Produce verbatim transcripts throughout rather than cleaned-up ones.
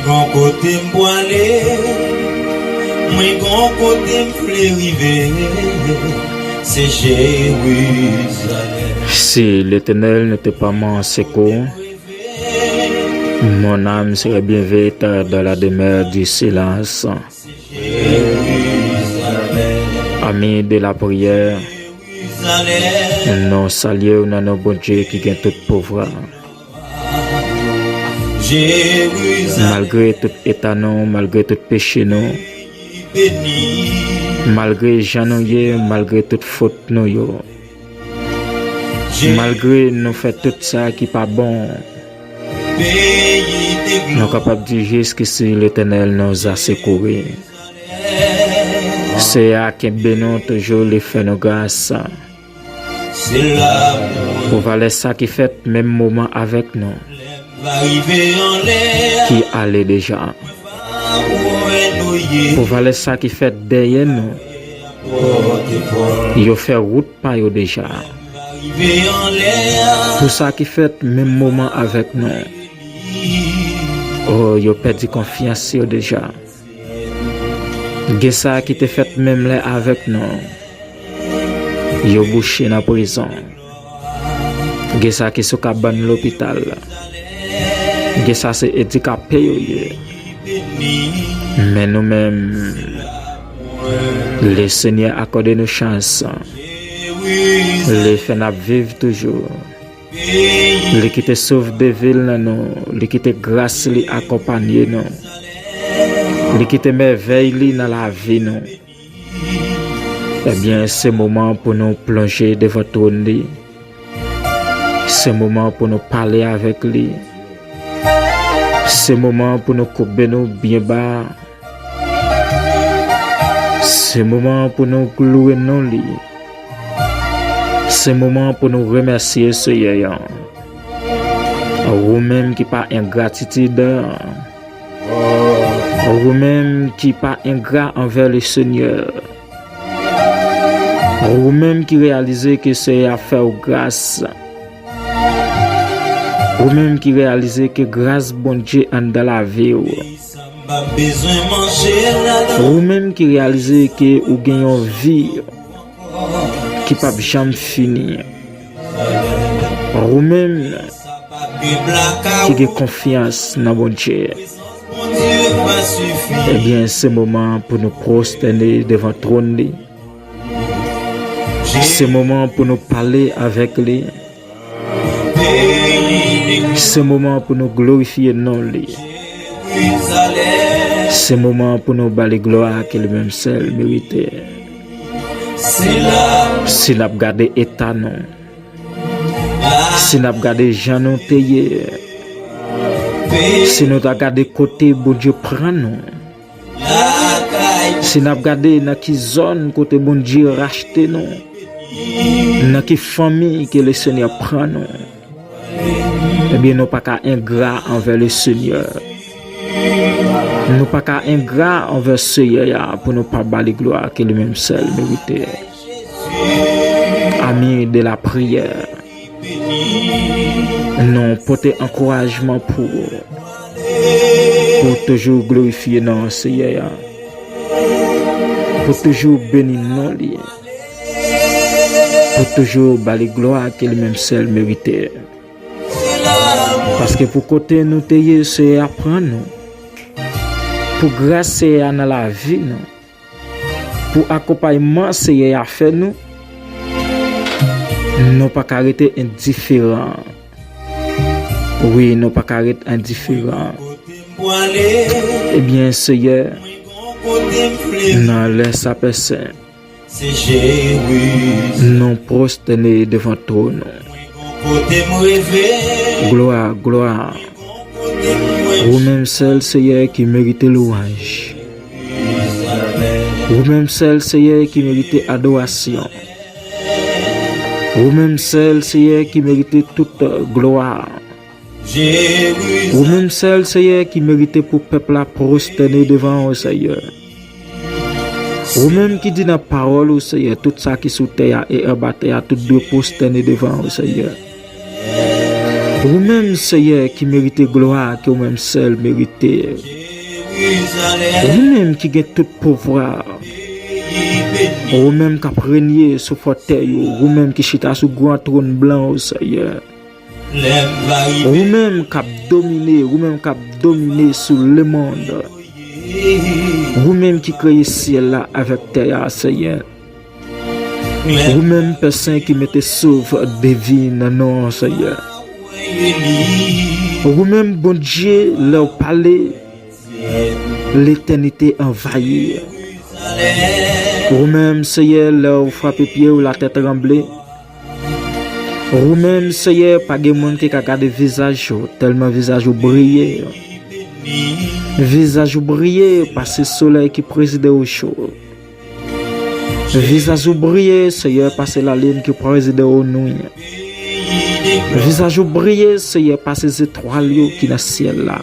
Gon kote m pwale, mwen gon kote m vle rive, se Jerizalèm. Si l'Éternel n'était pas mon secours, mon âme serait bien vite dans la demeure du silence. Ami de la priyè, nou salye w nan non Bondye ki gen tout pouvwa. Malgre tout eta nou, malgre tout peche nou, malgre jan nou ye, malgre tout fot nou yo, malgre nou fè tout sa ki pa bon, nou kapab di, jiskisi Letènèl nou a sekouri. Seyè a kenbe nou toujou, li fè nou gras. Pou valè sa ki fèt menm moman avèk nou, ki ale deja. Pou valè sa ki fèt dèyè nou, yo fè wout pa yo deja. Pou sa ki fèt menm moman avèk nou, o, yo pèdi konfyans yo deja. Gen sa ki te fèt menm lè avèk nou, yo bouche nan prizon. Gen sa ki sou kabann lopital. Gen sa se andikape yo ye. Men nou menm, Lesenyè akòde nou chans. Li fè n ap viv toujou. Li kite souf de vi l nan nou, li kite gras li akonpanye nou, li kite mèvèy li nan lavi nou. Ebyen, se moman pou nou plonje devan twòn li. Se moman pou nou pale avèk li. Se moman pou nou koube nou byen ba. Se moman pou nou louwe non li. Se moman pou nou remèsye Seyè a. Ou menm ki pa engratitid, ou menm ki pa engra anvè Lesenyè, ou menm ki reyalize ke Seyè a fè w gras, ou menm ki reyalize ke gras Bondye anndan lavi w, ou menm ki reyalize ke ou gen yon vi ki p ap janm fini, ou menm ki gen konfyans nan Bondye, ebyen, se moman pou nou pwostène devan twòn li. Se moman pou nou pale avèk li. Se moman pou nou glorifye non li. Se moman pou nou ba li glwa ke li menm sèl merite. Si n ap gade eta nou, si n ap gade jan nou te ye, si nou ta gade kote Bondye pran nou, si n ap gade nan ki zòn kote Bondye rachte nou, nan ki fanmi ke Lesenyè pran nou, ebyen, nou pa ka engra anvè Lesenyè. Nou pa ka engra anvè Seyè a pou nou pa ba li glwa ke li menm sèl merite. Ami de la priyè, nou pote ankourajman pou ou, pou toujou glorifye non Seyè a, pou toujou beni non li, pou toujou ba li glwa ke li menm sèl merite. Paske pou kote nou te ye, Seyè a pran nou. Pou gras Seyè a nan lavi nou, pou akonpayman Seyè a fè nou, nou pa ka rete endiferan. Wi, nou pa ka ret endiferan. Ebyen, Seyè, nan lè sa pèsen, nou pwostène devan twòn ou. Glwa, glwa. Ou menm sèl, Seyè, ki merite lwanj. Ou menm sèl, Seyè, ki merite adorasyon. Ou menm sèl, Seyè, ki merite tout glwa. Ou menm sèl, Seyè, ki merite pou pèp la pwostène devan ou, Seyè. Ou menm ki di nan pawòl ou, Seyè, tout sa ki sou tè a e anba tè a, tout dwe pwostène devan ou, Seyè. Ou menm, Seyè, ki merite glwa ke ou menm sèl merite. Ou menm ki gen tout pouvwa. Ou menm k ap renye sou fòtèy ou. Ou menm ki chita sou gran twòn blan ou, Seyè. Ou menm k ap domine, ou menm k ap domine sou lemonn. Ou menm ki kreye syèl la avèk tè a, Seyè. Ou menm, Pè Sen, ki mete souf de vi nan non an, Seyè. Ou menm, Bondye, lè w pale, letènite anvayi. Ou menm, Seyè, lè w frape pye w, latè tranble. Ou menm, Seyè, pa gen moun ki ka gade vizaj ou, tèlman vizaj ou briye. Vizaj ou briye pase solèy ki presize ou cho. Vizaj ou briye, Seyè, pase lalin ki presize ou nwi. Vizaj ou briye, Seyè, pase zetwal yo ki nan syèl la.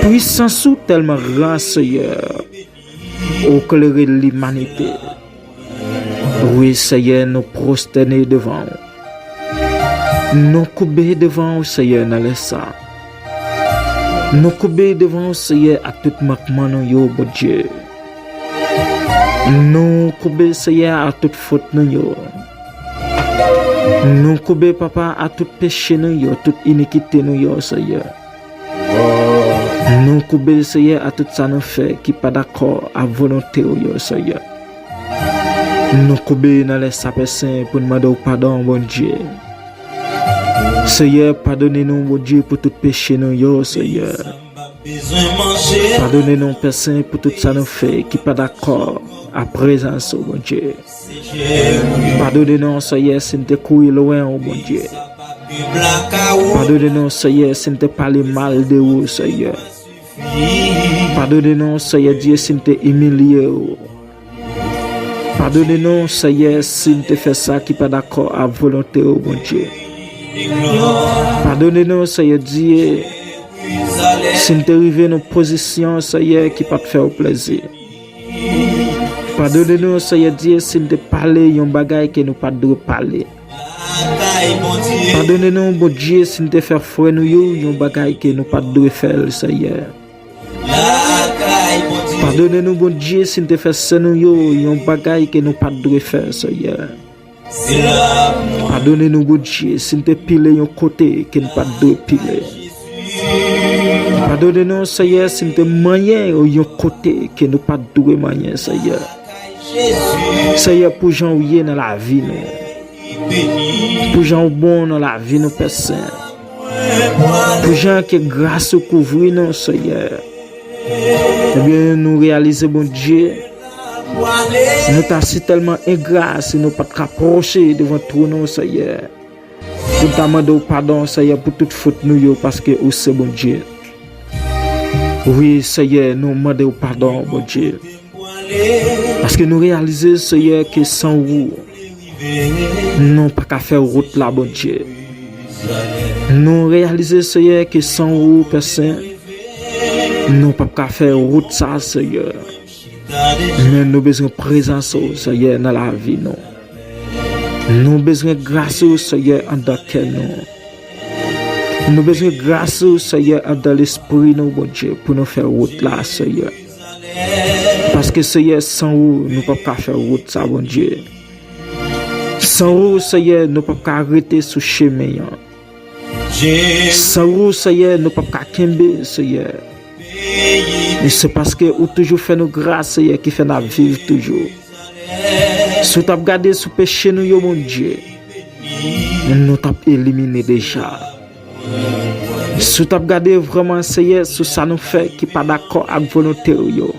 Pwisans ou tèlman gran, Seyè, ou klere limanite. Wi, Seyè, nou pwostène devan ou. Nou koube devan ou, Seyè, nan lè sa. Nou koube devan ou, Seyè, ak tout mankman nou yo, Bondye. Nou koube, Seyè, ak tout fot nou yo. Nou koube, Papa, ak tout peche nou yo, tout inikite nou yo, Seyè. Nou koube, Seyè, ak tout sa nou fè ki pa dakò ak volonte w yo, Seyè. Nou koube nan lè sa, Pè Sen, pou n mande w padon, Bondye. Seyè, padone nou, Bondye, pou tout peche nou yo, Seyè. Padone nou, Pè Sen, pou tout sa nou fè ki pa dakò ak prezans ou, Bondye. Padone nou, Seyè, si n te kouri lwen ou, Bondye. Padone nou, Seyè, si n te pale mal de ou, Seyè. Padone nou, Seyè Dye, si n te imilye ou. Padone nou, Seyè, si n te fè sa ki pa dakò ak volonte ou, Bondye. Padone nou, Seyè Dye, si n te rive nan pozisyon, Seyè, ki pa t fè w plezi. Padone nou, Seyè Dye, si n te pale yon bagay ke nou pa t dwe pale. Padone nou, Bondye, si n te fè frè nou yo yon bagay ke nou pa t dwe fè l, Seyè. Padone nou, Bondye, si n te fè sè nou yo yon bagay ke nou pa t dwe fè, Seyè. Padone nou, Bondye, si n te pile yon kote ke n pa t dwe pile. Padone nou, Seyè, si n te manyen yon kote ke nou pa t dwe manyen, Seyè. Seyè, pou jan ou ye nan lavi nou. Pou jan ou bon nan lavi nou, Pè Sen. Pou jan ke gras ou kouvri nou, Seyè. Ebyen, nou reyalize, Bondye, nou ta sitèlman engra si nou pa t ka pwoche devan twòn ou, Seyè. Pou n ta mande w padon, Seyè, pou tout fot nou yo, paske ou se Bondye. Wi, Seyè, nou mande w padon, Bondye. Paske nou reyalize, Seyè, ke san ou, nou pa ka fè wout la, Bondye. Nou reyalize, Seyè, ke san ou, Pè Sen, nou p ap ka fè wout sa, Seyè. Men nou bezwen prezans ou, Seyè, nan lavi nou. Nou bezwen gras ou, Seyè, anndan kè nou. Nou bezwen gras ou, Seyè, anndan lespri nou, Bondye, pou nou fè wout la, Seyè. Paske, Seyè, san ou, nou p ap ka fè wout sa, Bondye. San ou, Seyè, nou p ap ka rete sou chemen an. San ou, Seyè, nou p ap ka kenbe, Seyè. E se paske ou toujou fè nou gras, Seyè, ki fè n ap viv toujou. Si w t ap gade sou peche nou yo, Bondye, nou t ap elimine deja. Si w t ap gade vrèman, Seyè, sou sa nou fè ki pa dakò ak volonte w yo,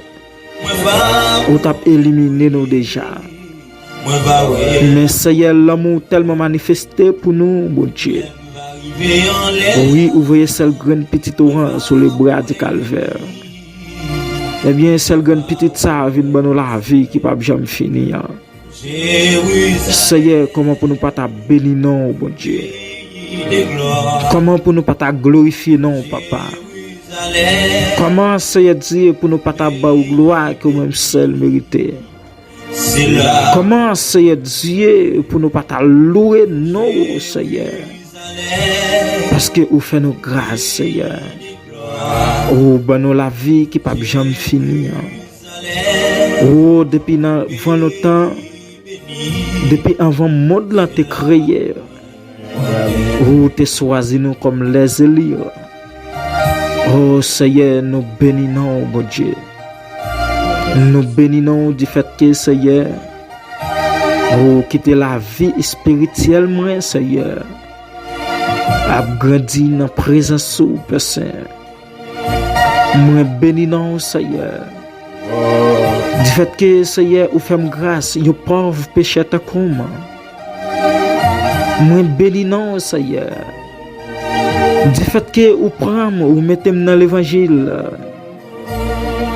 ou t ap elimine nou deja. Men, Seyè, lanmou w tèlman manifeste pou nou, Bondye. Wi, ou voye sèl grenn pitit ou an sou le bra di Kalvè. Ebyen, sèl grenn pitit sa a vin ban nou lavi ki p ap janm fini an. Seyè, kòman pou nou pa ta beni non w, Bondye? Kòman pou nou pa ta glorifye non w, Papa? Kòman, Seyè Dye, pou nou pa ta ba w glwa ke w menm sèl merite? Kòman, Seyè Dye, pou nou pa ta louwe non w, Seyè? Paske ou fè nou gras, Seyè. Ou ban nou lavi ki p ap janm fini an. Ou, depi nan van lontan, depi anvan mond lan te kreye, ou te chwazi nou kòm lèzeli. O Seyè, nou beni non w, Bondye. Nou beni non w difèt ke, Seyè, ou kite lavi espirityèl mwen, Seyè, ap grandi nan prezans ou, Pè Sen. Mwen beni non w, Seyè. Difèt ke, Seyè, ou fè m gras, yon pòv pechè tankou m. Mwen beni non w, Seyè. Difèt ke ou pran m, ou mete m nan levanjil.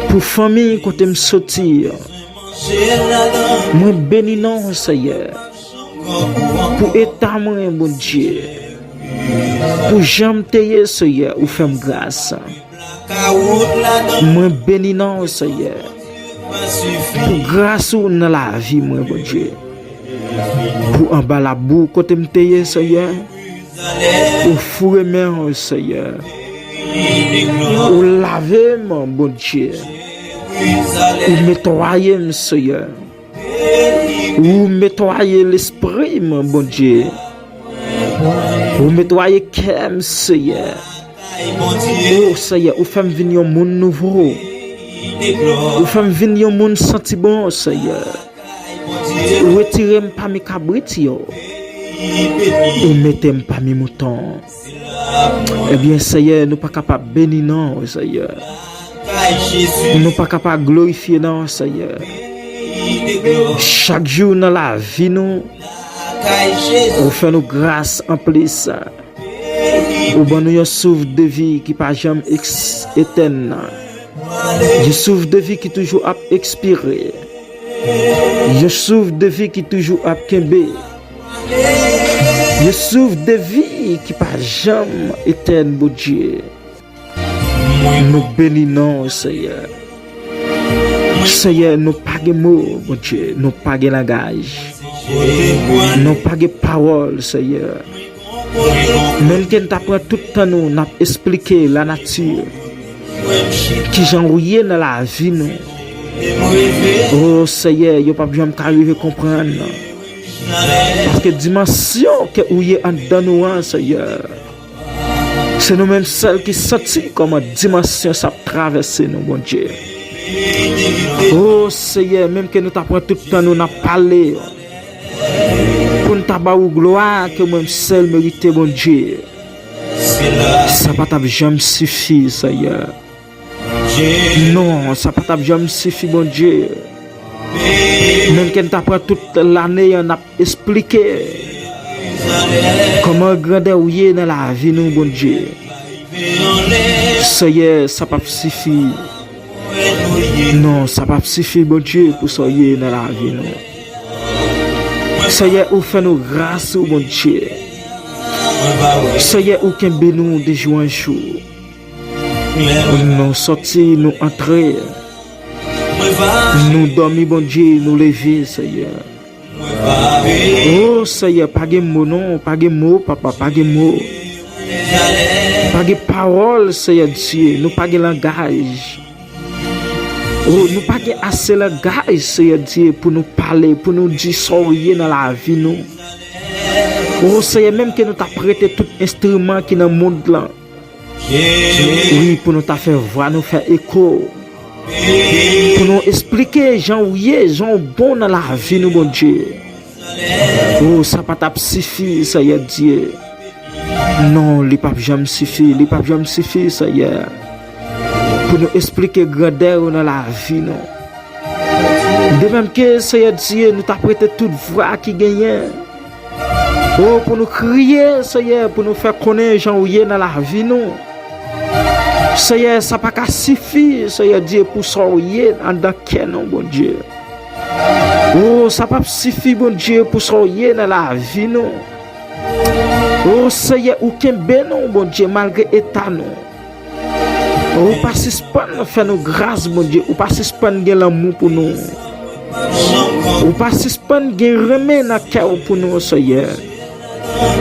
Pou fanmi kote m soti. Mwen beni non w, Seyè. Pou eta mwen, Bondye. Pou jan m te ye, Seyè, ou fè m gras. Mwen beni non w, Seyè. Pou gras ou nan lavi mwen, Bondye. Pou anba labou kote m te ye, Seyè. Ou foure men w, Seyè. Ou lave m, Bondye. Ou netwaye m, Seyè. Ou netwaye lespri m, Bondye. Ou netwaye kè m, Seyè. O Seyè, ou fè m vin yon moun nouvo. Ou fè m vin yon moun santi bon, Seyè. Ou retire m pami kabrit yo. Ou mete m pami mouton. Ebyen, Seyè, nou pa kapab beni non w, Seyè. Nou pa kapab glorifye non w, Seyè. Chak jou nan lavi nou, ou fè nou gras anplis. Ou ban nou yon souf de vi ki pa janm eks-, etèn. Yon souf de vi ki toujou ap ekspire. Yon souf de vi ki toujou ap kenbe. Yon souf de vi ki pa janm etèn, Bondye. Nou beni non w, Seyè. Seyè, nou pa gen mo, Bondye. Nou pa gen langaj. Nou pa gen pawòl, Seyè. Menm ke n ta pran tout tan nou, n ap esplike lanati, kijan ou ye nan lavi nou. O Seyè, yo p ap janm ka rive konprann. Paske dimansyon ke ou ye anndan nou an, Seyè, se nou menm sèl ki santi kòman dimansyon sa ap travèse nou, Bondye. O Seyè, menm ke nou ta pran tout tan nou n ap pale, pou n ta ba ou glwa ke ou menm sèl merite, Bondye, sa pa t ap janm sifi, Seyè. Non, sa pa t ap janm sifi, Bondye. Menm ke n ta pran tout lane an n ap esplike kòman grandè ou ye nan lavi nou, Bondye. Seyè, sa p ap sifi. Non, sa p ap sifi, Bondye, pou sa w ye nan lavi nou. Seyè, ou fè nou gras, ou, Bondye. Seyè, ou kenbe nou de jou an jou. Nou sòti, nou antre. Nou dòmi, Bondye, nou leve, Seyè. O Seyè, pa gen mo non, pa gen mo, papa, pa gen mo. Pa gen pawòl, Seyè Dye, nou pa gen langaj. O, nou pa gen ase langaj, Seyè Dye, pou nou pale, pou nou di sa w ye nan lavi nou. O Seyè, menm ke nou ta prete tout enstriman ki nan mond lan, wi, pou nou ta fè vwa nou fè eko. Pou nou esplike jan ou ye, jan ou bon nan lavi nou, Bondye. O, sa pa t ap sifi, Seyè Dye. Non, li p ap janm sifi, li p ap janm sifi, Seyè. Pou nou esplike grandè ou nan lavi nou. De menm ke, Seyè Dye, nou ta prete tout vwa ki genyen. O, pou nou kriye, Seyè, pou nou fè konnen jan ou ye nan lavi nou. Seyè, sa pa ka sifi, Seyè Dye, pou sa ou ye anndan kè nou, Bondye. O, sa p ap sifi, Bondye, pou sa ou ye nan lavi nou. O, Seyè, ou kenbe nou, Bondye, malgre eta nou. Ou pa sispann fè nou gras, Bondye. Ou pa sispann gen lanmou pou nou. Ou pa sispann gen renmen nan kè w pou nou, Seyè.